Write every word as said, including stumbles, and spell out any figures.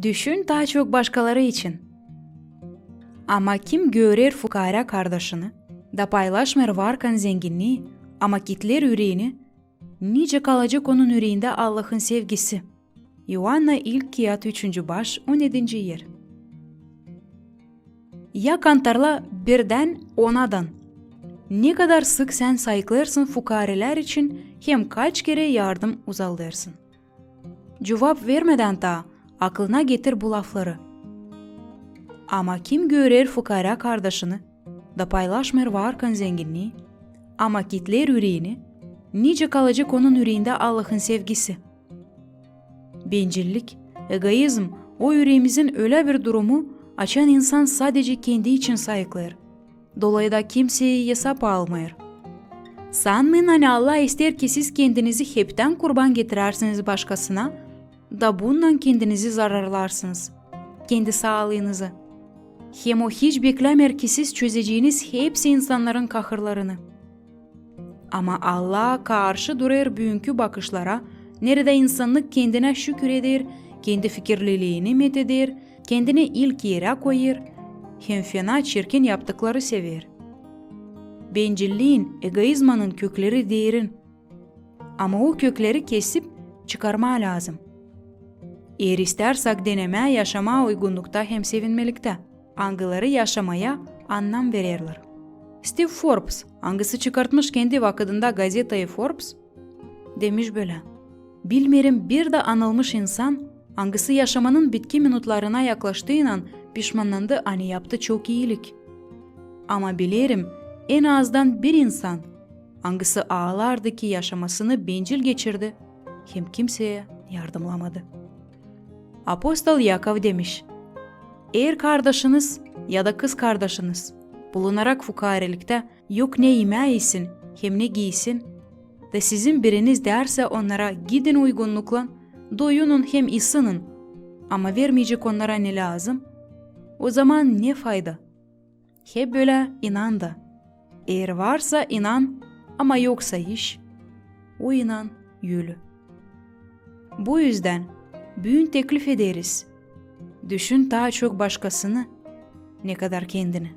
Düşün taa çok başkaları için. Ama kim görer fukaarä kardaşını da paylaşmêêr varkan zenginnii, ama kitleer üreeni, nicä kalacek onun üreendä Allahın sevgisi? İoanna ilk kiyat, üçüncü baş, on edinci er. Ya kantarla birdän onadan: ne kadar sık sän sayıklêêrsın fukaarilär için hem kaç kerä yardım uzalêrsın? Cuvap vermedän taa aklına getir bu lafları: Ama kim görer fukaarä kardaşını da paylaşmêêr varkan zenginnii, ama kitleer üreeni, nicä kalacek onun üreendä Allahın sevgisi? Bencillik, egoizm, o üreemizin ölä bir durumu, açan insan sadecä kendi için sayıklêêr, dolayı da kimseyi esap almêêr. Sanmayın, ani Allah isteer, ki siz kendinizi heptän kurban getirärsiz başkasına da bunnan kendinizi zararlarsınız, kendi saalıınızı. Hem O hiç beklämeer, ki siz çözeceniz hepsi insannarın kahırlarını. Ama Allaha karşı durêr büünkü bakışlara, neredä insannık kendinä şükür eder, kendi fikirliliini metheder, kendini ilk erä koyêr hem fena çirkin yaptıkları sever. Bencilliin, egoizmanın kökleri derin. Ama o kökleri kesip çıkarmaa lääzım, eer istärsäk denemää yaşamaa uygunnukta hem sevinmeliktä, angıları yaşamaya annam vererlär. Stiv Forbs, angısı çıkartmış kendi vakıdında gazetayı Forbs, demiş bölä: Bilmeerim bir dä anılmış insan, angısı yaşamanın bitki minutlarına yaklaştıynan pişmannandı, ani yaptı çok iilik. Ama bilerim en azdan bir insan, angısı aalardı, ki yaşamasını bencil geçirdi hem kimseyä yardımnamadı. Apostol İakov demiş: Eer kardaşınız ya da kızkardaşınız, bulunarak fukaariliktä, yok ne imää isin hem ne giisin, da sizin biriniz deersä onnara: Gidin uygunnuklan, doyunun hem isının, ama vermeyecek onnara ne lääzım, ozaman ne fayda? Hep bölä inan da. Eer varsa inan, ama yoksa iş, o inan ölü. Bu üzdän büün teklif ederiz: düşün taa çok başkasını, ne kadar kendini.